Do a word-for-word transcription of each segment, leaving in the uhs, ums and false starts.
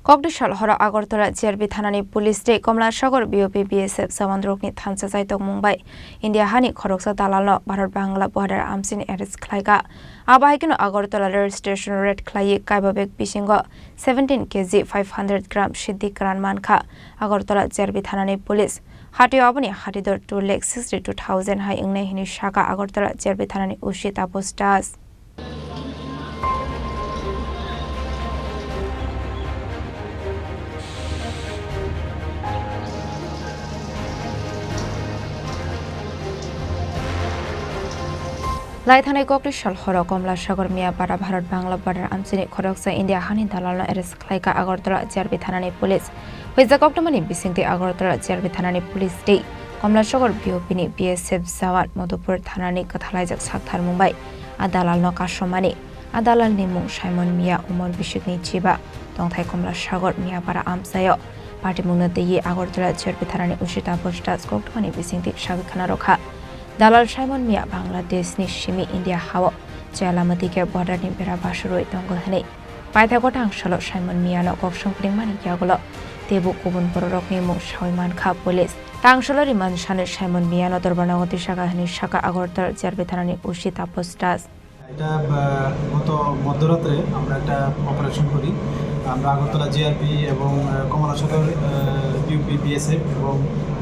Kokdisol horo Agartala G R P thanani police tei Komlasagor B O P B S F jawanrokni thansa chaitokmung bai India hani khoroksa dalalno Bharat Bangla border amchini arrest khlaikha. Abo hai kheno Agartala rail station raid khlaiwi kaiba bag bisingo seventeen K G five hundred gram siddi kwran mankha. Agartala G R P thanani police hatio aboni hatidor two lakh sixty two thousand hai wngnai hwnwi sakha Agartala G R P thanani O C Taposh Das. Lai thanai Kokdisol horo Komlasagor Miyapara Bharat Bangla border amchini khoroksa India hani dalalno arrest khlaikha Agartala G R P thanani police. Huijak koktwmani bisingtwi Agartala G R P thanani police tei Komlasagor B O P ni B S F jawan Madhupur thanani kwthalaijak saktharmung bai a dalalno kasomani. A dalalni mung Simon Miya, umor bisikni chiba, tongthai Komlasagor Miyapara amchaio. Patimungno twiwi Agartala G R P thanani O C Taposh Das koktwmani bisingtwi sagwi khna rwkha. Dalal Simon Miya Bangladeshni simi India hao chaya lama twi khe borderni bera basurwi tongo hwnwi. Paithago tangsalo Simon Miyano kok songpringmani yagulo teibo kubun bororokni mung saui mankha police. Tangsalo rimani sano Simon Miyano dorbarnago tisaka hwnwi saka Agartala G R P thanani O C Taposh Das. এটা, আহ, গত মধ্যরাত্রে আমরা একটা অপারেশন করি। আমরা আগরতলা জি R P এবং, আহ, কমলাসাগর, আহ, B O P B S F এবং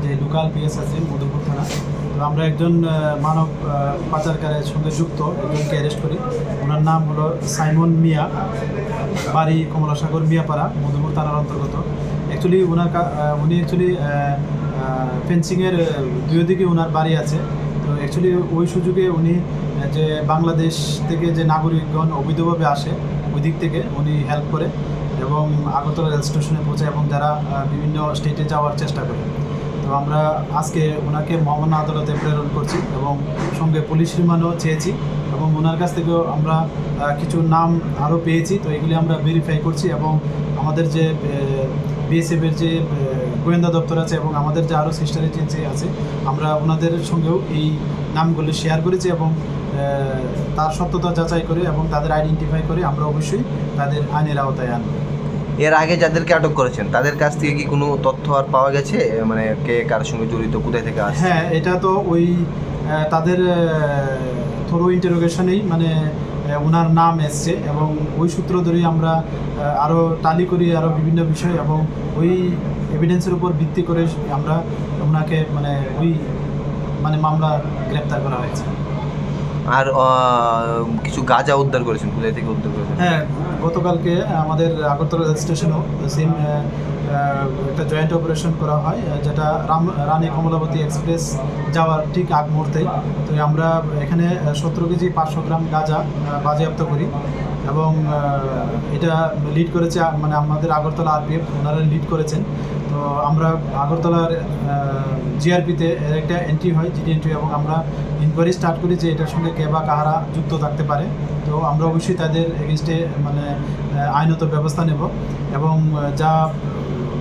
যে লোকাল পি এস আছে মধুপুর থানা, তো আমরা একজন, আহ, মানব, আহ, পাচারকারীর সঙ্গে যুক্ত একজনকে অ্যারেস্ট করি। ওনার নাম হলো সাইমন মিয়া, বাড়ি কমলাসাগর মিয়াপাড়া, মধুপুর থানার অন্তর্গত। অ্যাকচুয়ালি ওনার কা-, আহ, উনি অ্যাকচুয়ালি, আহ, আহ, ফেন্সিংয়ের, আহ, দুই দিকে ওনার বাড়ি আছে। তো অ্যাকচুয়ালি ওই সুযোগে উনি, আহ, যে বাংলাদেশ থেকে যে নাগরিকগণ অবৈধভাবে আসে, ওই দিক থেকে উনি হেল্প করে এবং আগরতলা রেল স্টেশনে পৌঁছায় এবং যারা, আহ, বিভিন্ন স্টেটে যাওয়ার চেষ্টা করে। তো আমরা আজকে ওনাকে মহামান্য আদালতে প্রেরণ করছি এবং সঙ্গে পুলিশ রিমান্ডও চেয়েছি এবং ওনার কাছ থেকেও আমরা, আহ, কিছু নাম আরও পেয়েছি। তো এগুলি আমরা ভেরিফাই করছি এবং আমাদের যে, আহ, বি এস এফ এর যে, আহ, গোয়েন্দা দপ্তর আছে এবং আমাদের যে আরও সিস্টার এজেন্সি আছে, আমরা ওনাদের সঙ্গেও এই নামগুলি শেয়ার করেছি এবং, আহ, তার সত্যতা যাচাই করে এবং তাদের আইডেন্টিফাই করে আমরা অবশ্যই তাদের আইনের আওতায় আনব। এর আগে যাদেরকে আটক করেছেন, তাদের কাছ থেকে কি কোনো তথ্য আর পাওয়া গেছে? মানে, কে কার সঙ্গে জড়িত, কোথায় থেকে আসছে? হ্যাঁ, এটা তো ওই, আহ, তাদের, আহ, থরো ইন্টারোগেশনেই, মানে, আহ, ওনার নাম এসছে এবং ওই সূত্র ধরেই আমরা, আহ, আরও টালি করি আরও বিভিন্ন বিষয় এবং ওই এভিডেন্সের উপর ভিত্তি করে আমরা ওনাকে, মানে, ওই, মানে, মামলা গ্রেপ্তার করা হয়েছে। আর, আহ, কিছু গাঁজা উদ্ধার করেছেন, কোথায় থেকে উদ্ধার করেছেন? হ্যাঁ, গতকালকে আমাদের আগরতলা রেল স্টেশনেও সেম, আহ, আহ, একটা জয়েন্ট অপারেশন করা হয়, আহ, যেটা রাম-, রানী কমলাবতী এক্সপ্রেস যাওয়ার ঠিক আগ মুহূর্তে। তো আমরা এখানে, আহ, সতেরো কেজি পাঁচশো গ্রাম গাঁজা, আহ, বাজেয়াপ্ত করি এবং, আহ, এটা লিড করেছে, আ-, মানে, আমাদের আগরতলা আর পি এফ, ওনারা লিড করেছেন। তো আমরা আগরতলার, আহ, জি আর পি তে এর একটা এন্ট্রি হয়, জি ডি এন্ট্রি, এবং আমরা ইনকোয়ারি স্টার্ট করি যে এটার সঙ্গে কে বা কাহারা যুক্ত থাকতে পারে। তো আমরা অবশ্যই তাদের এগেনস্টে, মানে, আহ, আইনত ব্যবস্থা নেব এবং, আহ, যা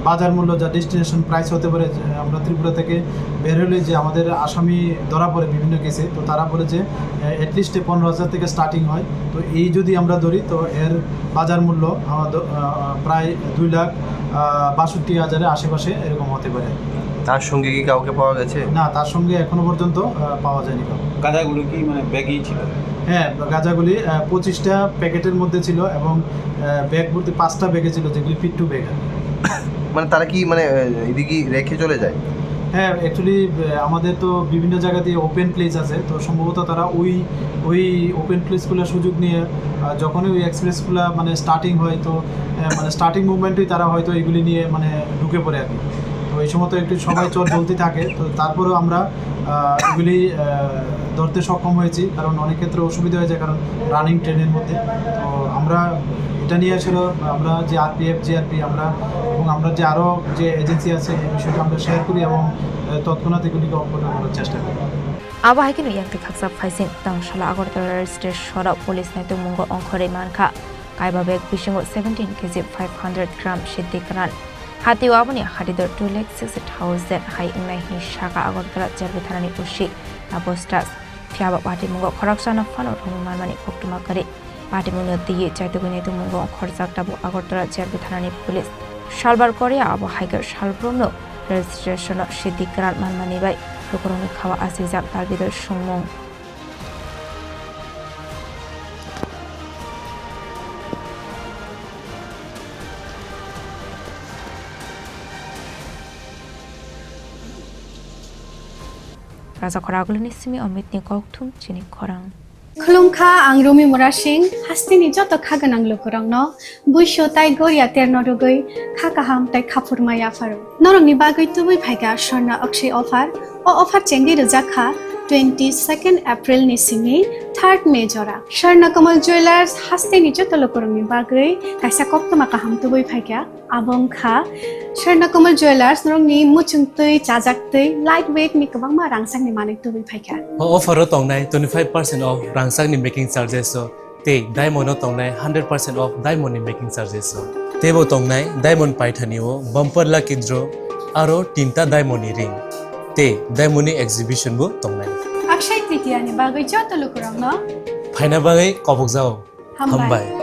বাজার মূল্য, যা ডেস্টিনেশন প্রাইস হতে পারে, যে আমরা ত্রিপুরা থেকে বের হলে যে আমাদের আসামি ধরা পড়ে বিভিন্ন কেসে, তো তারা বলে যে, আহ, অ্যাটলিস্ট পনেরো হাজার থেকে স্টার্টিং হয়। তো এই যদি আমরা ধরি, তো এর বাজার মূল্য আমাদের, আহ, প্রায় দুই লাখ, আহ, বাষট্টি হাজারের আশেপাশে এরকম হতে পারে। তার সঙ্গে কি কাউকে পাওয়া গেছে? না, তার সঙ্গে এখনো পর্যন্ত, আহ, পাওয়া যায়নি কাউকে। গাঁজাগুলো কি, মানে, ব্যাগেই ছিল? হ্যাঁ, গাঁজাগুলি, আহ, পঁচিশটা প্যাকেটের মধ্যে ছিল এবং, আহ, ব্যাগ ভর্তি পাঁচটা ব্যাগে ছিল, যেগুলি পিট্টু ব্যাগ আর কি। মানে, তারা কি, মানে, আহ, এদিকে রেখে চলে যায়? হ্যাঁ, অ্যাকচুয়ালি, আহ, আমাদের তো বিভিন্ন জায়গা দিয়ে ওপেন প্লেস আছে, তো সম্ভবত তারা ওই, ওই ওপেন প্লেসগুলোর সুযোগ নিয়ে, আহ, যখনই ওই এক্সপ্রেসগুলো, মানে, স্টার্টিং হয়, তো, আহ, মানে, স্টার্টিং মুভমেন্টেই তারা হয়তো এগুলি নিয়ে, মানে, ঢুকে পড়ে আর কি। তো এই সময় তো একটু সবাই চট চলতি থাকে, তো তারপরেও আমরা, আহ, এগুলি, আহ, ধরতে সক্ষম হয়েছি, কারণ অনেক ক্ষেত্রে অসুবিধা হয়ে যায়, কারণ রানিং ট্রেনের মধ্যে। তো আমরা এটা নিয়ে আসলে আমরা যে আর পি এফ, জি আর পি, আমরা এবং আমরা যে আরও যে এজেন্সি আছে, এই বিষয়টা আমরা শেয়ার করি এবং, আহ, তৎক্ষণাৎ এগুলিকে অপসারণ করার চেষ্টা করি। Abo hai kheno yakti khaksa phaising tangsalo Agartala rail station soro police naitukmungo ongkhorwi mankha. Kaiba bag bisingo seventeen K G five hundred gram siddi kwran. Hatio aboni hatidor two lakh sixty thousand hai wngnai hwnwi sakha Agartala G R P thanani O C Taposh Das. Phiya ba patimungo khoroksano phano romwi manmani koktwma kwrwi. Patimungno twiwi chaitugwi naitukmungo ongkhorjak tabuk Agartala G R P thanani police. Salbar Korea abo hai khe salbrumno registration-o sidi kwran manmani bai lukurokni khao achijak Dal Bidal songmung. Raja Khoragulini simi Omitni kokthum chini khorang. Khulumkha, ang Rumi Murasing, hasteni joto kha gwnang lukurokno buisu tai goria terno rwgwi kha kaham tai khaphurma yapharo. Norokni bagwi tubui phaikha Swarna Akshay offer. O offer chengwi rwjak kha twenty-second April ni simi third May jora. Swarna Kamal Jewellers hasteni joto lukurokni bagwi kaisa koktwma kaham tubui phaikha. Abo wngkha Swarna Kamal Jewellers, norokni muchung twi, chajak twi, light weight ni kwbangma rangchakni manwi tubui phaikha. O offer o tongnai twenty-five percent off rangchakni making charges o, tei diamond o tongnai hundred percent off diamond ni making charges o. Teibo tongnai diamond paithani o bumper lucky draw aro tinta diamond ni ring tei diamond ni exhibition bo tongnai. Akshay Tritiya ni bagwi joto lukurokno phaina bagwi kobokjao. Hambai. Hambai.